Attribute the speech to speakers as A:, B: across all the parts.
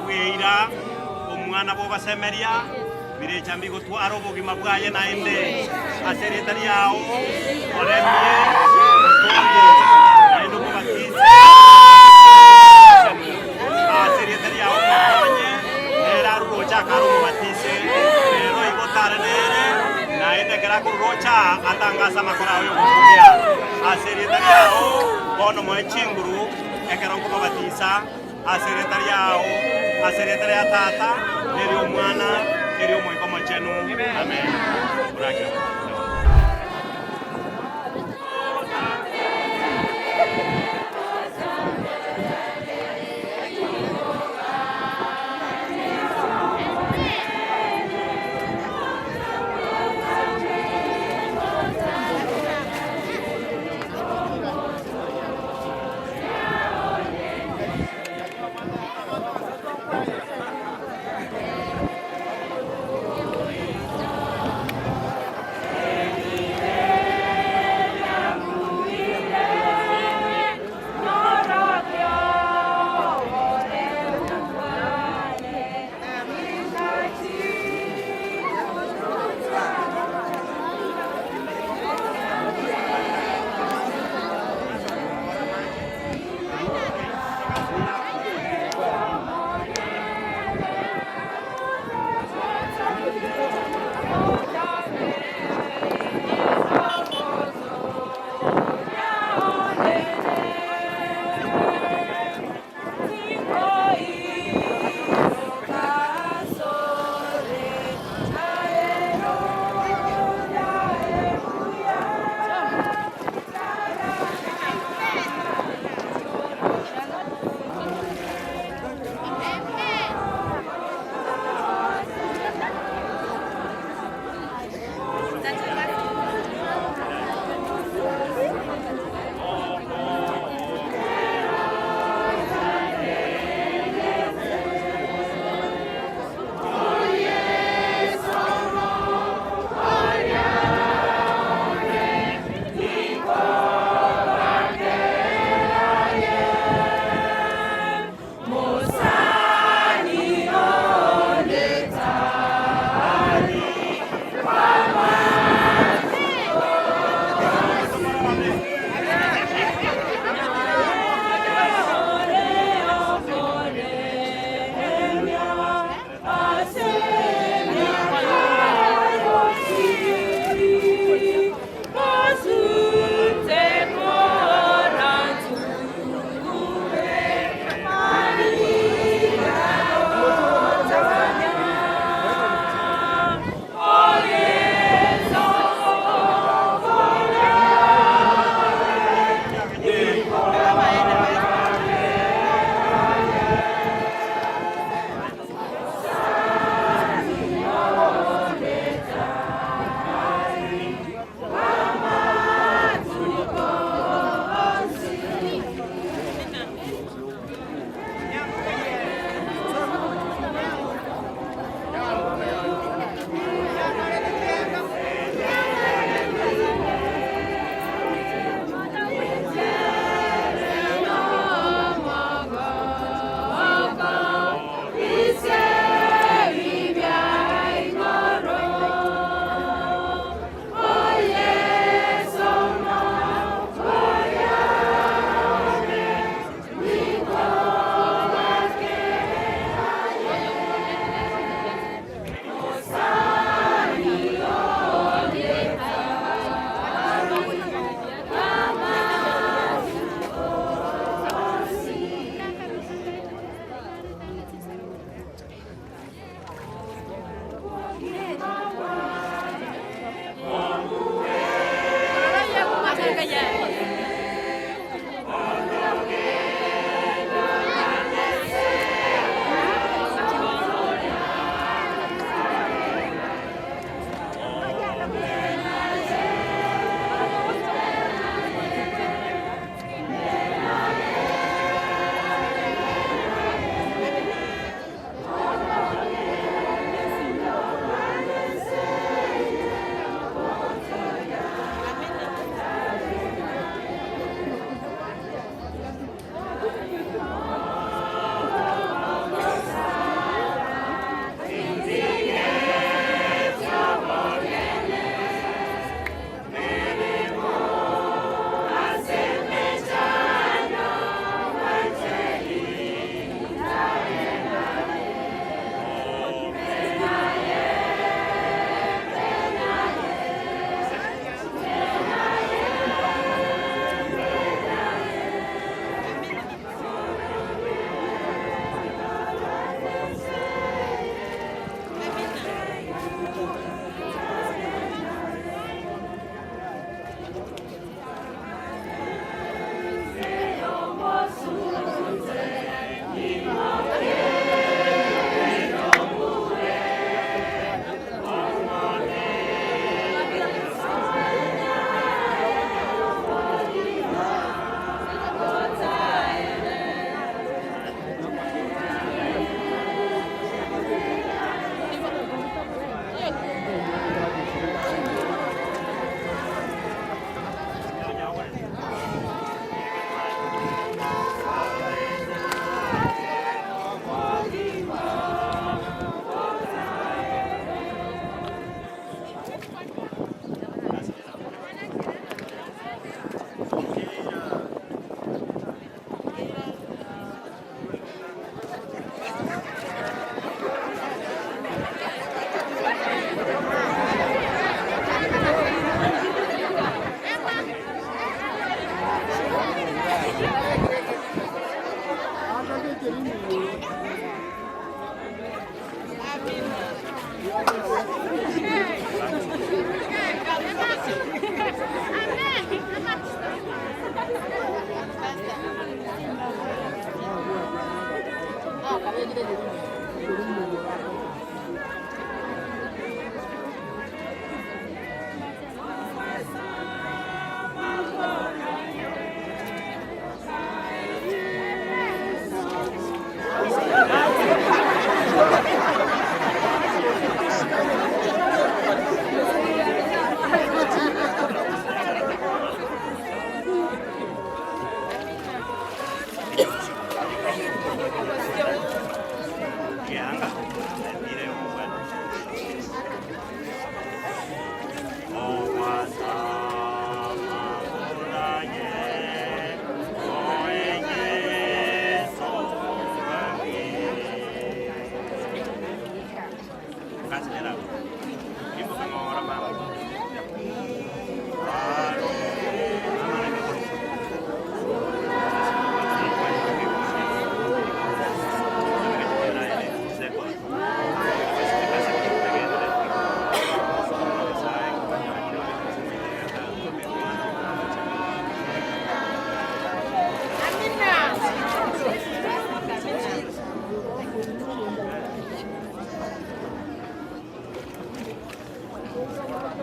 A: bw'eira, omwana bw'ogosemeria, birecha mbigotwara obogima bwaye naende. Ase erieta riao oremie, otoorie, naende omobatise ase erieta riao omokonye, nere aruroche akare omobatise, nere oigotare nere, naende ekero akoruroche aa atangase amakoro ao y'ogokumia. Ase erieta riao bono moe chinguru ekero nkomobatisa ase erieta riao, ase erieta ria Tata, na eri'Omwana, na eri'Omoika Omochenu. Amen. Orache.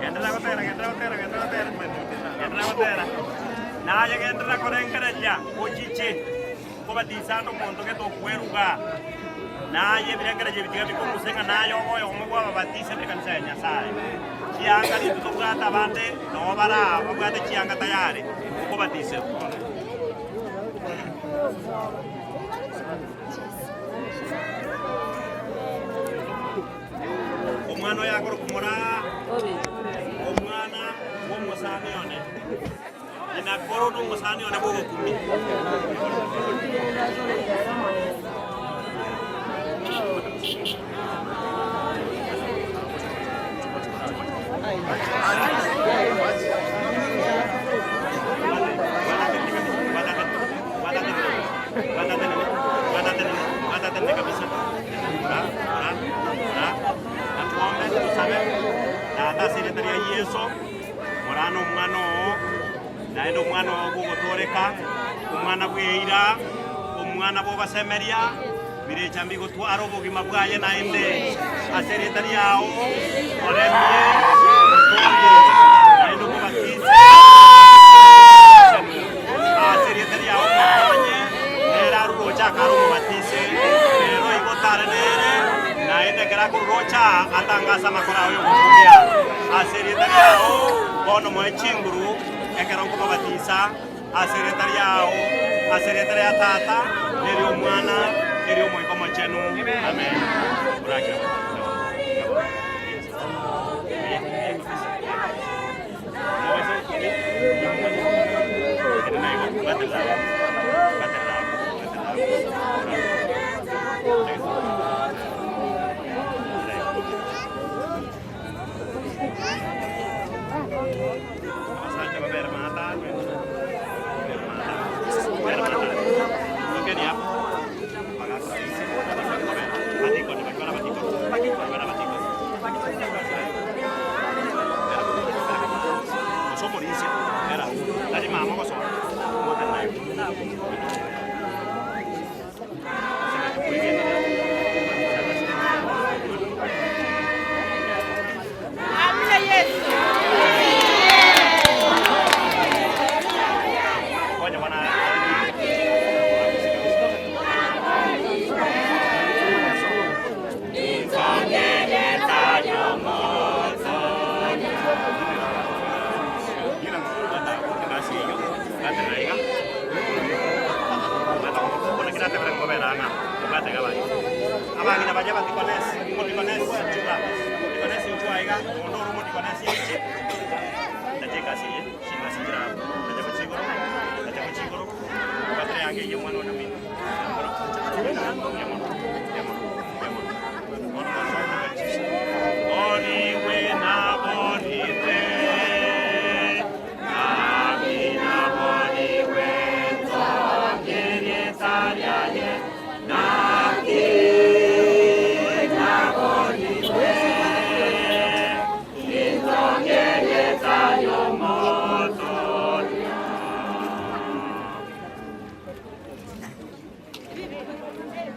A: Genderera gotera, genderera gotera, genderera gotera, genderera gotera. Naye genderera korengereria ochiche kobatisa ande omonto gete okweruga. Naye ebirengererio ebi tiga bikong'use ng'a naye obe oyomo bw'ababatise b'ekanisa ya Nyasae. Chianga nintwe tobwate abande noo bare aa babwate chianga tayari okobatiswa. Omwana oyo akorokwa Moraa, omwana bw'omosani one. Ng'ina koro nomosani one bw'ogokumia. Tata ase erieta ria Yeso, morana omwana oo, naende omwana oo bw'ogotooreka, omwana bw'eira, omwana bw'ogosemeria, birecha mbigotware obogima bwaye naende ase erieta riao, oremie, otoorie, naende omobatise ase erieta riao omokonye, nere arure oche akare omobatise, rero igo otare nere, naende ekero akorure oche aa, atangase amakoro ao y'ogokumia ase erieta riao, bono moe chinguru ekero nkomobatisa. Ase erieta riao, ase erieta ria Tata, na eri'Omwana, na eri'Omoika Omochenu. Amen. Abasacha babere maatano, babere maatano, babere maatano. Tokeni hapo. Matikoni, bachwana matikoni. Bachwana matikoni. Gose omorisia, era. Tari mama ogosoa. Omote naye.
B: Amina Yesu.
A: Konya bwana. Abang'ina baria abadikonesi, omodikonesi inchuga, omodikonesi inchuo aiga, onde ore omodikonesi inche, tache egasi eye, chingasi chire abwo, tacha gochia igoro, tacha gochia igoro, batera eanga eyio omwana one ominto, mbuya mono, mbuya mono, mbuya mono, mbuya mono. Bono tosoete gochia. Boriwe naboriwe.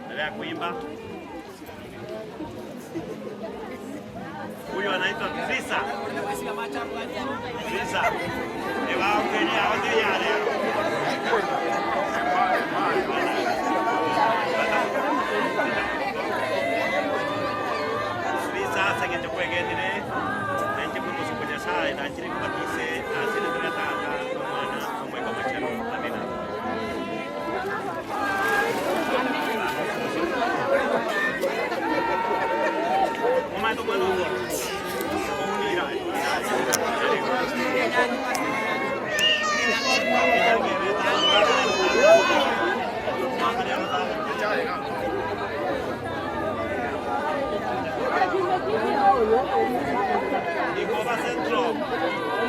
A: Endelea kuimba. Huyu anaitwa Trisa. Trisa. Ebaongeria abateya rero. Trisa ase eng'encho kwegenire na inche buna omosomba o Nyasaye nanchire nkobatise ase erieta ria Tata, na Omwana, na Omoika Omochenu. Amina. Omanyete omwana ogo? Ikoba Central,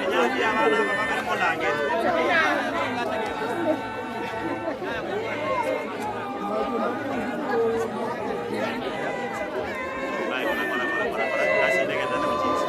A: enyangi y'abana aba babere molangeri. Bai, ng'ora, ng'ora, ng'ora, ng'ora, ng'ora. Gasi ende egenderete gochinsa.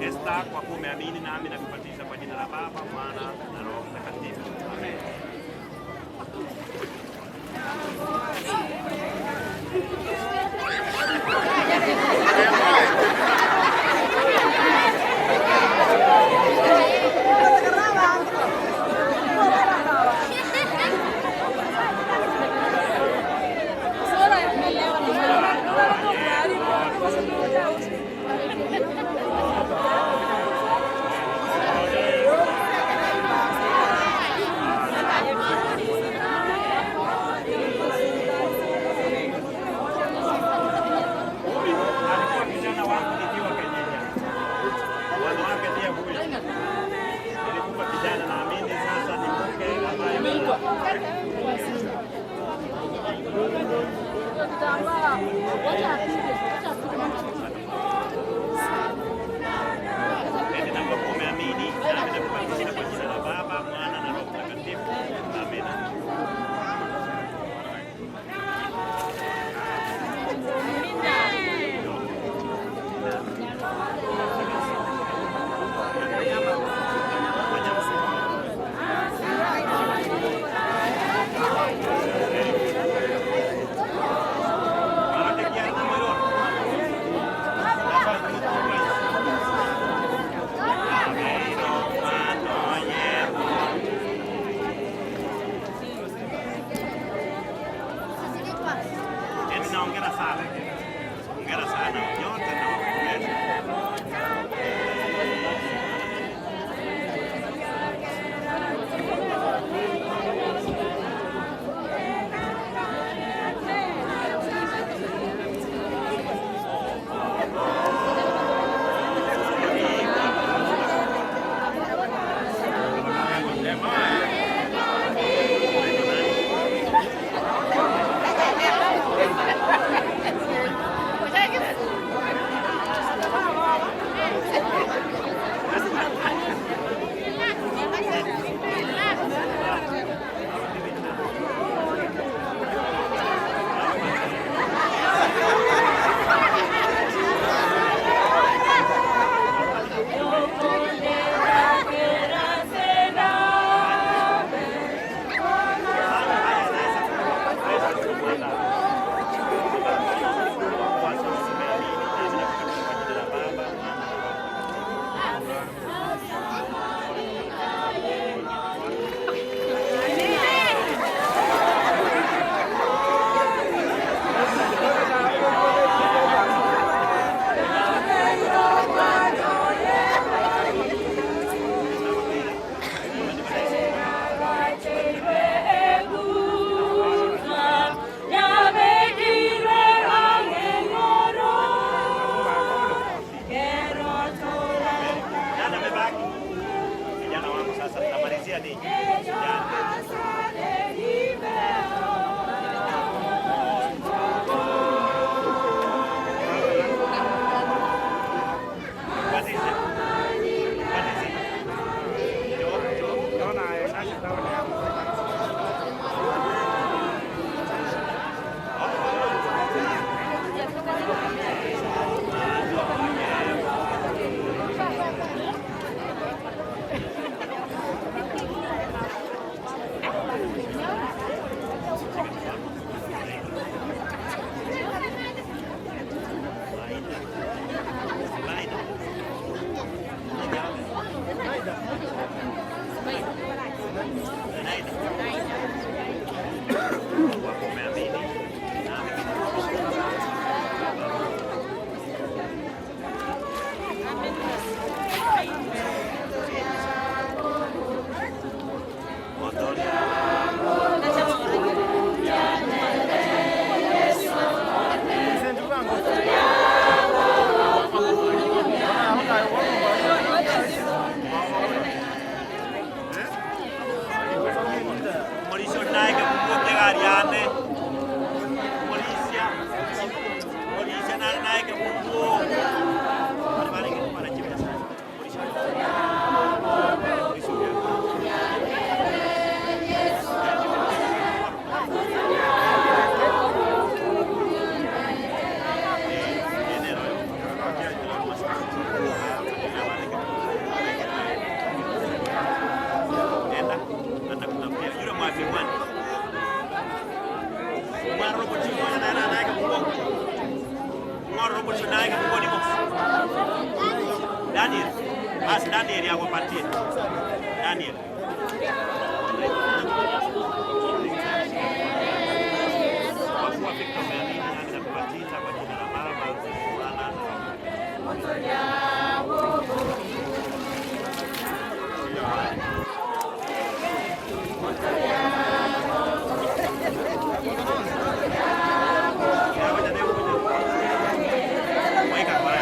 A: Esta kwa kuwa umeamini nami nakubatiza kwa jina la Baba, Mwana na Roho Mtakatifu. Amen. Huyu alikuwa kijana wangu nikiwa Kenyenya. Bwana wake ndiye huyu. Nilikuwa kijana naamini sasa ni mke ambaye Eti na kwa kuwa umeamini nami nakubatiza kwa jina la Baba, Mwana na Roho Mtakatifu. Amina. Miwani. Omwana oromochie monya naye nanaye ekemungo. Ng'ororo omochie naye ekemungo nimo. Daniel. Basi Daniel agopatie. Daniel. Kwa kuwa Victor umeamini nami nakubatiza kwa jina la Baba, Mwana na Weka kwa